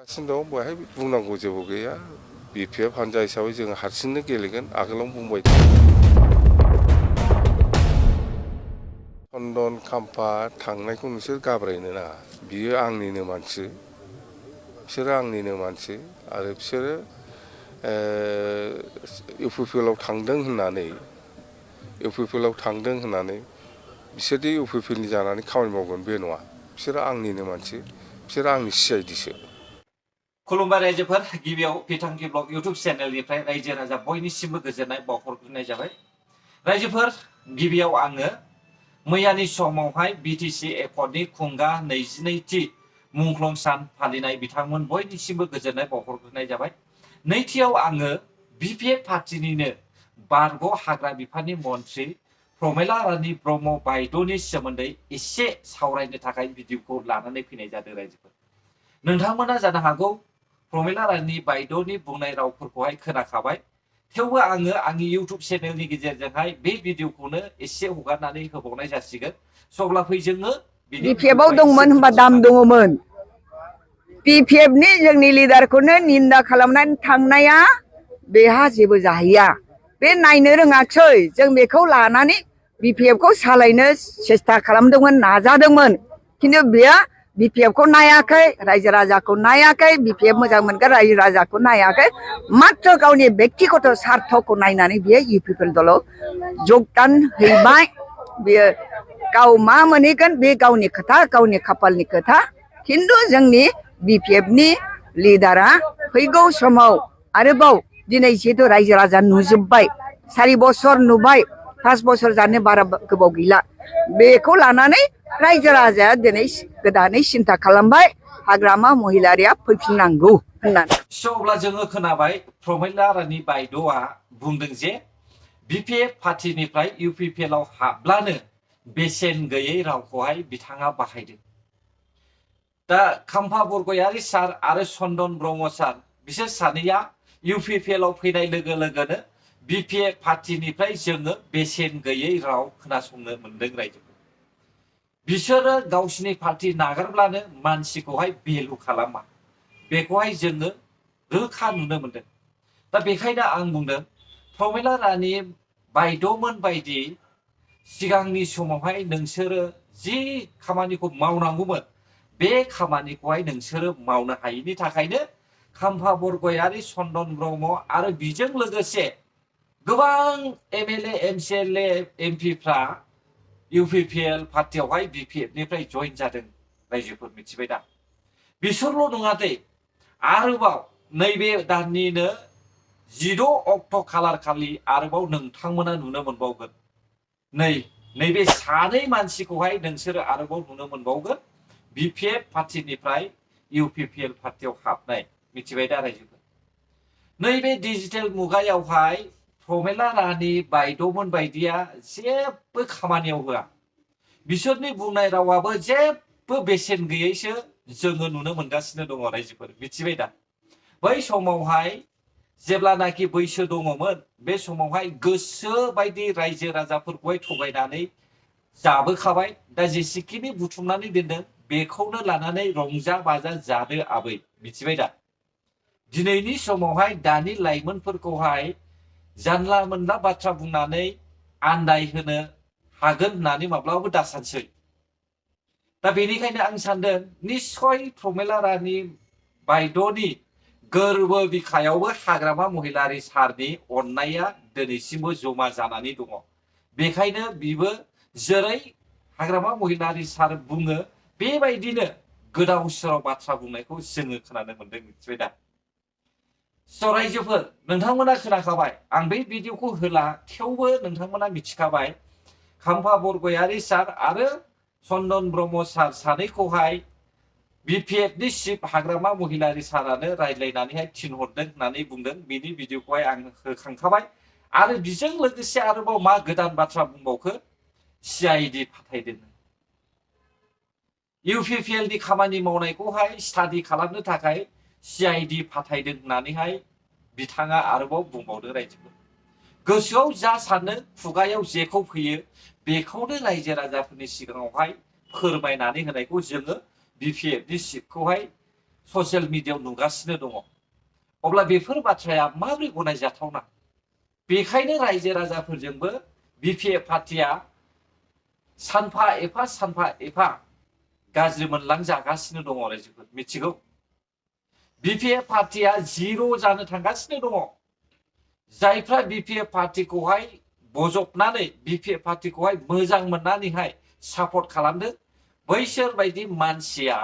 गासिनो दं बेवहाय बुंनांगौ जेबो गैया बिपिएफ हानजा हिसाबै जों हारसिंनो गेलेगोन आगोलावनो बुंबाय चन्दन खाम्फा थांनायखौ नोंसोर गाब्रायनो नाङा बियो आंनिनो मानसि बिसोरो आंनिनो मानसि आरो बिसोरो इउपिपिएलआव थांदों होननानै बिसोरदि इउपिपिएलनि जानानै खामानि मावगोन बे नङा बिसोरो आंनिनो मानसि बिसोरो आंनि सिआइडिसो खुलुमबाय रायजोफोर गिबियाव बिथांखि ब्लग इउट्युब चेनेलनिफ्राय रायजो राजा बयनिसिमबो गोजोननाय बावहरग्रोनाय जाबाय रायजोफोर गिबियाव आङो मैयानि समावहाय बिटिसि एकर्डनि खुंगा 22थि मुंख्लं सान फालिनाय बिथांमोन बयनिसिमबो गोजोननाय बावहरग्रोनाय जाबाय नैथियाव आङो बिपिएफ पार्टिनिनो बारग' हाग्रा बिफाननि मन्थ्रि प्रमेला रानी ब्रह्म बायद'नि सोमोन्दै एसे सावरायनो थाखाय भिडिअखौ लानानै फैनाय जादों रायजोफोर नोंथांमोना जानो हागौ प्रमेला रानी बायद'नि बुंनाय रावफोरखौहाय खोनाखाबाय थेवबो आङो आंनि इउट्युब चेनेलनि गेजेरजोंहाय बे भिडिअखौनो एसे हगारनानै होबावनाय जासिगोन सब्ला फै जोङो बिपिएफआव दंमोन होनबा दाम दङमोन बिपिएफनि जोंनि लिडारखौनो निन्दा खालामनानै थांनाया बेहा जेबो जाहैया बे नायनो रोङाखै जों बेखौ लानानै बिपिएफखौ सालायनो सेस्था खालामदोंमोन नाजादोंमोन खिन्थु बेयो बिपिएफखौ नायाखै रायजो राजाखौ नायाखै बिपिएफ मोजां मोनग्रा रायजो राजाखौ नायाखै मात्र गावनि बेक्तिगत सार्थखौ नायनानै बियो इउपिपिएल दलाव जगदान हैबाय बियो गाव मा मोनहैगोन बे गावनि खोथा गावनि खाफालनि खोथा खिन्थु जोंनि बिपिएफनि लिडारा फैगौ समाव आरोबाव दिनै जिहेतु रायजो राजा नुजोब्बाय 4 बोसोर नुबाय 5 बोसोर जानो बारा गोबाव गैला बेखौ लानानै रायजो राजाया दिनै गोदानै सिन्था खालामबाय हाग्रामा महिलारिया फैफिननांगौ होननानै अब्ला जोङो खोनाबाय प्रमेला रानी बायद'आ बुंदों जे बिपिएफ पार्टिनिफ्राय इउपिपिएलआव हाबब्लानो बेसेन गैयै रावखौहाय बिथाङा बाहायदों दा खाम्फा बरगयारी सार आरो चन्दन ब्रह्म सार बिसोर सानैया इउपिपिएलआव फैनाय लोगो लोगोनो बिपिएफ पार्टिनिफ्राय जोङो बेसेन गैयै राव खोनासंनो मोनदों रायजोफोर बिसोरो गावसिनि पार्टि नागारब्लानो मानसिखौहाय भेलु खालामा बेखौहाय जोङो रोखा नुनो मोनदों दा बेखायनो आं बुंदों प्रमेला रानी बायद'मोन बायदि सिगांनि समावहाय नोंसोरो जि खामानिखौ मावनांगौमोन बे खामानिखौहाय नोंसोरो मावनो हायैनि थाखायनो खाम्फा बरगयारी चन्दन ब्रह्म आरो बिजों लोगोसे गोबां एमएलए एमसिएलए एमपिफ्रा इउपिपिएल पार्टियावहाय बिपिएफनिफ्राय जइन जादों रायजोफोर मिथिबाय दा बिसोरल' नङा दे आरोबाव नैबे दाननिनो 16 अक्ट' खालार खालि आरोबाव नोंथांमोना नुनो मोनबावगोन नैबे सानै मानसिखौहाय नोंसोरो आरोबाव नुनो मोनबावगोन बिपिएफ पार्टिनिफ्राय इउपिपिएल पार्टियाव हाबनाय मिथिबाय दा रायजोफोर नैबे डिजिटेल मुगायावहाय प्रमेला रानी बायद'मोन बायदिया जेबो खामानियाव होआ बिसोरनि बुंनाय रावाबो जेबो बेसेन गैयैसो जोङो नुनो मोनगासिनो दङ रायजोफोर मिथिबाय दा बै समावहाय जेब्लानाखि बैसो दङमोन बे समावहाय गोसो बायदि रायजो राजाफोरखौहाय थगायनानै जाबोखाबाय दा जेसेखिनि बुथुमनानै दोनदों बेखौनो लानानै रंजा बाजा जादो आबै मिथिबाय दा दिनैनि समावहाय दानि लाइमोनफोरखौहाय जानला मोनला बाथ्रा बुंनानै आन्दायहोनो हागोन होननानै माब्लाबाबो दासानसै दा बेनिखायनो आं सानदों निस्सय प्रमेला रानी बायद'नि गोरबो बिखायावबो हाग्रामा महिलारि सारनि अननाया दिनैसिमबो जमा जानानै दङ बेखायनो बिबो जेरै हाग्रामा महिलारि सार बुङो बेबायदिनो गोदाव सोराव बाथ्रा बुंनायखौ जोङो खोनानो मोनदों मिथिबाय दा रायजोफोर नोंथांमोना खोनाखाबाय आं बे भिडिअखौ होला थेवबो नोंथांमोना मिथिखाबाय खाम्फा बरगयारी सार आरो चन्दन ब्रह्म सार सानैखौहाय बिपिएफनि चिफ हाग्रामा महिलारि सारानो रायज्लायनानैहाय थिनहरदों होननानै बुंदों बिनि भिडिअखौहाय आं होखांखाबाय आरो बिजों लोगोसे आरोबाव मा गोदान बाथ्रा बुंबावखो सिआइडि फाथायदों इउपिपिएलनि खामानि मावनायखौहाय स्टाडि खालामनो थाखाय सिआइडि फाथायदों होननानैहाय बिथाङा आरोबाव बुंबावदों रायजोफोर गोसोआव जा सानो खुगायाव जेखौ फैयो बेखौनो रायजो राजाफोरनि सिगाङावहाय फोरमायनानै होनायखौ जोङो बिपिएफनि चिफखौहाय ससियेल मिडियायाव नुगासिनो दङ अब्ला बेफोर बाथ्राया माबोरै गनायजाथावना बेखायनो रायजो राजाफोरजोंबो बिपिएफ पार्टिया सानफा एफा गाज्रि मोनलांजागासिनो दङ रायजोफोर मिथिगौ बिपिएफ पार्टिया जिर' जानो थांगासिनो दङ जायफ्रा बिपिएफ पार्टिखौहाय बजबनानै बिपिएफ पार्टिखौहाय मोजां मोननानैहाय सापर्ट खालामदों बैसोर बायदि मानसिया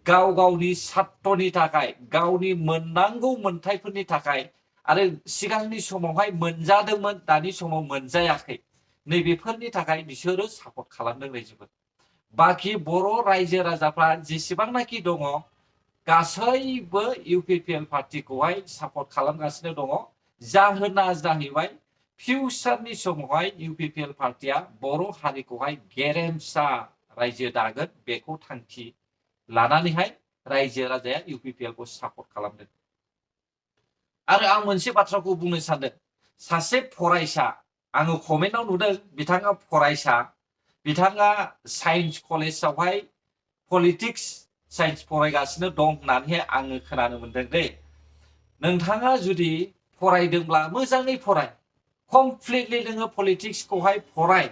गाव गावनि सार्थनि थाखाय गावनि मोननांगौ मोनथायफोरनि थाखाय आरो सिगांनि समावहाय मोनजादोंमोन दानि समाव मोनजायाखै नैबेफोरनि थाखाय बिसोरो सापर्ट खालामदों रायजोफोर बाखि बर' रायजो राजाफ्रा जेसेबांनाखि दङ गासैबो इउपिपिएल पार्टिखौहाय सापर्ट खालामगासिनो दङ जाहोना जाहैबाय फिउचारनि समावहाय इउपिपिएल पार्टिया बर' हारिखौहाय गेरेमसा रायजो दागोन बेखौ थांखि लानानैहाय रायजो राजाया इउपिपिएलखौ सापर्ट खालामदों आरो आं मोनसे बाथ्राखौ बुंनो सानदों सासे फरायसा आङो कमेन्टआव नुदों बिथाङा फरायसा बिथाङा साइन्स कलेजावहाय पलिटिक्स साइन्स फरायगासिनो दं होननानैहाय आङो खोनानो मोनदों दे नोंथाङा जुदि फरायदोंब्ला मोजाङै फराय कमप्लिटलि नोङो पलिटिक्सखौहाय फराय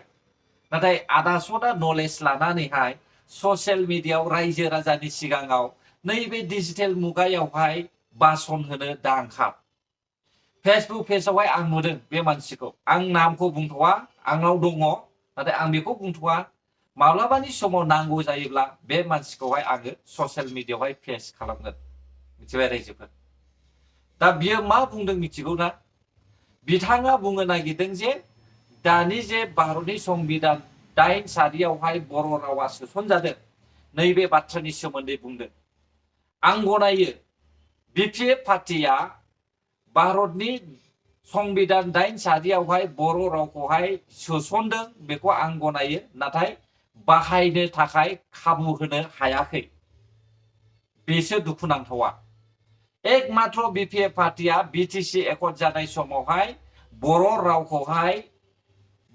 नाथाय आदा सदा नलेज लानानैहाय ससियेल मिडियायाव रायजो राजानि सिगाङाव नैबे डिजिटेल मुगायावहाय भाषण होनो दा ओंखार फेसबुक पेजावहाय आं नुदों बे मानसिखौ आं नामखौ बुंथ'वा आंनाव दङ नाथाय आं बेखौ बुंथ'वा माब्लाबानि समाव नांगौ जायोब्ला बे मानसिखौहाय आङो ससियेल मिडियायावहाय फेस खालामगोन मिथिबाय रायजोफोर दा बियो मा बुंदों मिथिगौ ना बिथाङा बुंनो नागिरदों जे दानि जे भारतनि संबिधान 8 सारियावहाय बर' रावा सोसनजादों नैबे बाथ्रानि सोमोन्दै बुंदों आं गनायो बिपिएफ पार्टिया भारतनि संबिधान 8 सारियावहाय बर' रावखौहाय सोसनदों बेखौ आं गनायो नाथाय बाहायनो थाखाय खाबु होनो हायाखै बेसो दुखुनांथावा एकमात्र बिपिएफ पार्टिया बिटिसि एकर्ड जानाय समावहाय बर' रावखौहाय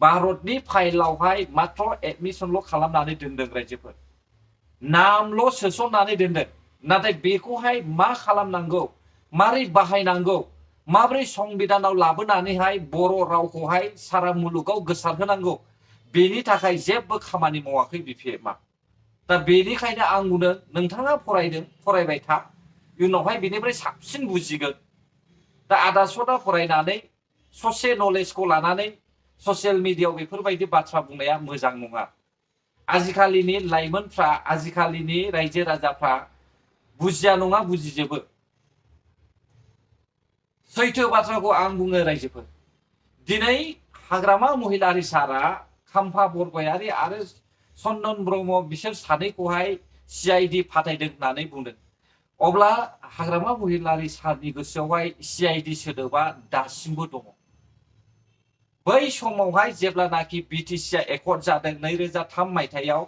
भारतनि फाइलावहाय मात्र एडमिसनल' खालामनानै दोनदों रायजोफोर नामल' सोसननानै दोनदों नाथाय बेखौहाय मा खालामनांगौ मारै बाहायनांगौ माबोरै संबिधानाव लाबोनानैहाय बर' रावखौहाय सारा मुलुगाव गोसारहोनांगौ बेनि थाखाय जेबो खामानि मावाखै बिपिएफआ दा बेनिखायनो आं बुंदों नोंथाङा फरायदों फरायबाय था इयुनावहाय बेनिफ्राय साबसिन बुजिगोन दा आदा सदा फरायनानै ससे नलेजखौ लानानै ससियेल मिडियायाव बेफोरबायदि बाथ्रा बुंनाया मोजां नङा आजिखालिनि लाइमोनफ्रा आजिखालिनि रायजो राजाफ्रा बुजिया नङा बुजिजोबो सैथो बाथ्राखौ आं बुङो रायजोफोर दिनै हाग्रामा महिलारि सारा खाम्फा बरगयारि आरो चन्दन ब्रह्म बिसोर सानैखौहाय सिआइडि फाथायदों होननानै बुंदों अब्ला हाग्रामा महिलारि सारनि गोसोआवहाय सिआइडि सोदोबा दासिमबो दङ बै समावहाय जेब्लानाखि बिटिसिआ एकर्ड जादों 2003 मायथाइयाव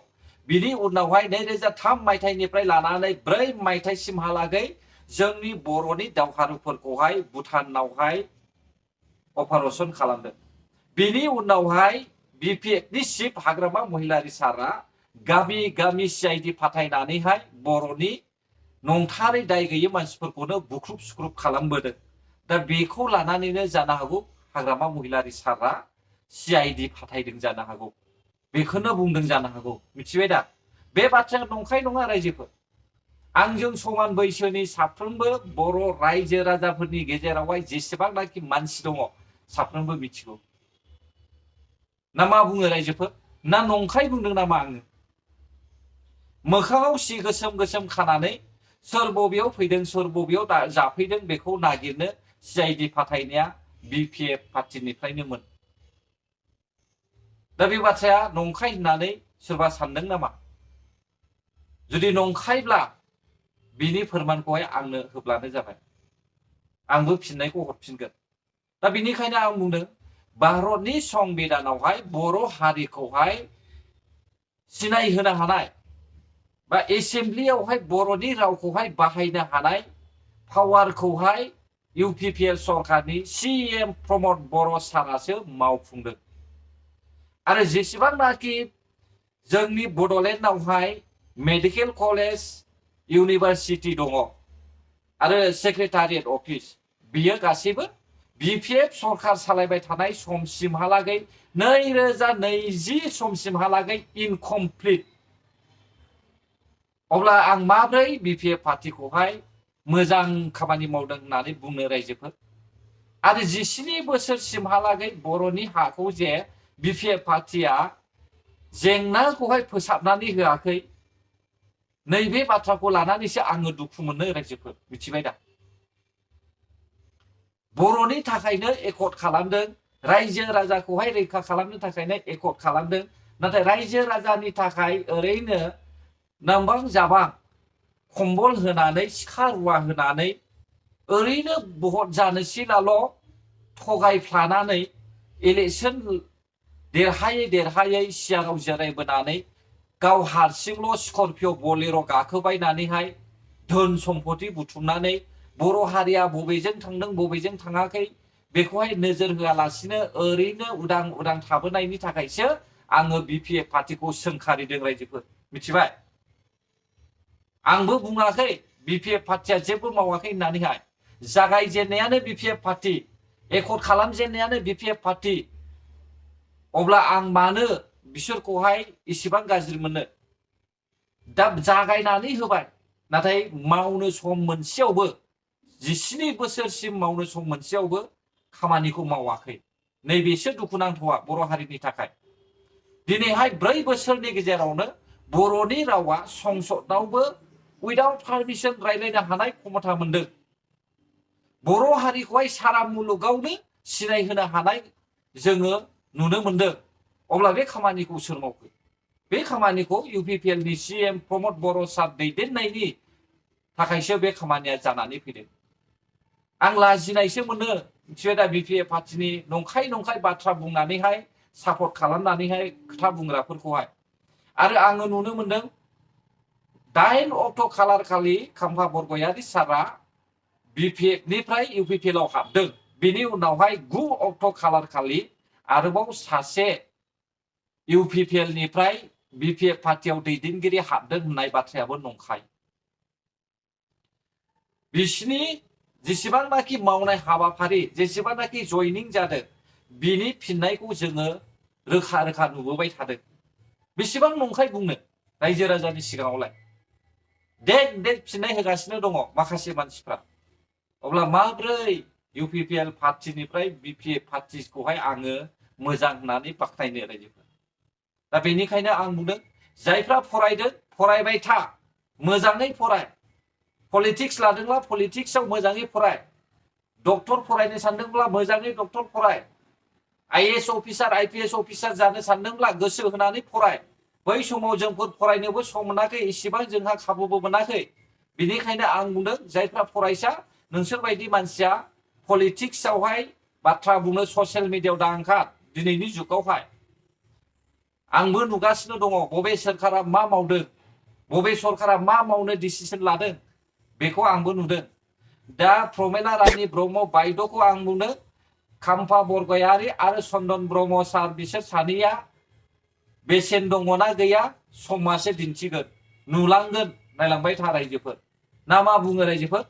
बिनि उनावहाय 2003 मायथाइनिफ्राय लानानै 4 मायथाइसिमहालागै जोंनि बर'नि दावहारुफोरखौहाय भुटानावहाय अपारेशन खालामदों बिनि उनावहाय बिपिएफनि चिफ हाग्रामा महिलारि सारा गामि गामि सिआइडि फाथायनानैहाय बर'नि नंथारै दाय गैयै मानसिफोरखौनो बुख्रुब सुख्रुब खालामबोदों दा बेखौ लानानैनो जानो हागौ हाग्रामा महिलारि सारा सिआइडि फाथायदों जानो हागौ बेखौनो बुंदों जानो हागौ मिथिबाय दा बे बाथ्राया नंखाय नङा रायजोफोर आंजों समान बैसोनि साफ्रोमबो बर' रायजो राजाफोरनि गेजेरावहाय जेसेबांनाखि मानसि दङ साफ्रोमबो मिथिगौ ना मा बुङो रायजोफोर ना नंखाय बुंदों नामा आङो मोखाङाव सि गोसोम गोसोम खानानै सोर बबेयाव फैदों सोर बबेयाव जाफैदों बेखौ नागिरनो सिआइडि फाथायनाया बिपिएफ पार्टिनिफ्रायनोमोन दा बे बाथ्राया नंखाय होननानै सोरबा सानदों नामा जुदि नंखायब्ला बिनि फोरमानखौहाय आंनो होब्लानो जाबाय आंबो फिननायखौ हरफिनगोन दा बिनिखायनो आं बुंदों भारतनि संबिधानावहाय बर' हारिखौहाय सिनायहोनो हानाय बा एसेम्ब्लियावहाय बर'नि रावखौहाय बाहायनो हानाय पावारखौहाय इउपिपिएल सरकारनि सीएम प्रमद बर' सारासो मावफुंदों आरो जेसेबांनाखि जोंनि बड'लेण्डआवहाय मेडिकेल कलेज इउनिभारसिटि दङ आरो सेक्रेटारियेट अफिस बियो गासैबो BPF सरखार सालायबाय थानाय समसिमहालागै 2020 समसिमहालागै इनकमप्लिट अब्ला आं माब्रै BPF पार्टिखौहाय मोजां खामानि मावदों होननानै बुंनो रायजोफोर आरो 17 बोसोरसिमहालागै बर'नि हाखौ जे BPF पार्टिया जेंनाखौहाय फोसाबनानै होआखै नैबे बाथ्राखौ लानानैसो आङो दुखु मोनो रायजोफोर मिथिबाय दा बर'नि थाखायनो एकर्ड खालामदों रायजो राजाखौहाय रैखा खालामनो थाखायनो एकर्ड खालामदों नाथाय रायजो राजानि थाखाय ओरैनो नांबां जाबां खम्बल होनानै सिखा रुवा होनानै ओरैनो भट जानोसैलाल' थगायफ्लानानै इलेक्सन देरहायै सियाराव जिरायबोनानै गाव हारसिंल' स्करपिय' बलेर' गाखोबायनानैहाय धोन सम्पति बुथुमनानै बर' हारिया बबेजों थांदों बबेजों थाङाखै बेखौहाय नोजोर होआलासिनो ओरैनो उदां उदां थाबोनायनि थाखायसो आङो BPF पार्टिखौ सोंखारिदों रायजोफोर मिथिबाय आंबो बुङाखै BPF पार्टिया जेबो मावाखै होननानैहाय जागायजेननायानो BPF पार्टि एकर्ड खालामजेननायानो BPF पार्टि अब्ला आं मानो बिसोरखौहाय इसेबां गाज्रि मोनो दा जागायनानै होबाय नाथाय मावनो सम मोनसेयावबो 17 बोसोरसिम मावनो सम मोनसेयावबो खामानिखौ मावाखै नैबेसो दुखुनांथावा बर' हारिनि थाखाय दिनैहाय 4 बोसोरनि गेजेरावनो बर'नि रावा संसदआवबो उइदाउट पारमिशन रायलायनो हानाय क्षमता मोनदों बर' हारिखौहाय सारा मुलुगावनो सिनायहोनो हानाय जोङो नुनो मोनदों अब्ला बे खामानिखौ सोर मावखो बे खामानिखौ UPPL नि CM प्रमद बर' सार दैदेननायनि थाखायसो बे खामानिया जानानै फैदों आं लाजिनायसो मोनो मिथिबाय दा BPF पार्टिनि नंखाय बाथ्रा बुंनानैहाय सापर्ट खालामनानैहाय खोथा बुंग्राफोरखौहाय आरो आङो नुनो मोनदों 8 अक्ट' खालार खालि खाम्फा बरगयारि सारा BPF निफ्राय UPPL आव हाबदों बेनि उनावहाय 9 अक्ट' खालार खालि आरोबाव सासे UPPL निफ्राय BPF पार्टियाव दैदेनगिरि हाबदों होननाय बाथ्रायाबो नंखाय बिसिनि जेसेबांनाखि मावनाय हाबाफारि जेसेबांनाखि जयनिं जादों बिनि फिननायखौ जोङो रोखा रोखा नुबोबाय थादों बेसेबां नंखाय बुंनो रायजो राजानि सिगाङावलाय देख फिननाय होगासिनो दङ माखासे मानसिफ्रा अब्ला माब्रै UPPL पार्टिनिफ्राय BPF पार्टिखौहाय आङो मोजां होननानै बाख्नायनो रायजोफोर दा बेनिखायनो आं बुंदों जायफ्रा फरायदों फरायबाय था मोजाङै फराय पलिटिक्स लादोंब्ला पलिटिक्सआव मोजाङै फराय डक्टर फरायनो सानदोंब्ला मोजाङै डक्टर फराय IAS अफिसार IPS अफिसार जानो सानदोंब्ला गोसो होनानै फराय बै समाव जोंफोर फरायनोबो सम मोनाखै इसेबां जोंहा खाबुबो मोनाखै बेनिखायनो आं बुंदों जायफ्रा फरायसा नोंसोर बायदि मानसिया पलिटिक्सआवहाय बाथ्रा बुंनो ससियेल मिडियायाव दा ओंखार दिनैनि जुगावहाय आंबो नुगासिनो दङ बबे सोरखारा मा मावदों बबे सरखारा मा मावनो डिसिसन लादों बेखौ आंबो नुदों दा प्रमेला रानी ब्रह्म बायद'खौ आं बुंदों खाम्फा बरगयारि आरो चन्दन ब्रह्म सार बिसोर सानैया बेसेन दङना गैया समासो दिन्थिगोन नुलांगोन नायलांबाय था रायजोफोर ना मा बुङो रायजोफोर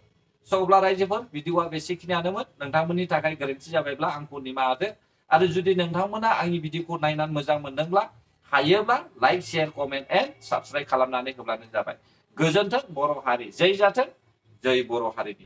अब्ला रायजोफोर भिडिअआ बेसेखिनियानोमोन नोंथांमोननि थाखाय गोरोन्थि जाबायब्ला आंखौ निमाहा आरो जुदि नोंथांमोना आंनि भिडिअखौ नायनानै मोजां मोनदोंब्ला हायोब्ला like share comment and subscribe खालामनानै होब्लानो जाबाय गोजोन्थों बर' हारि जै जाथों जै बर' हारिनि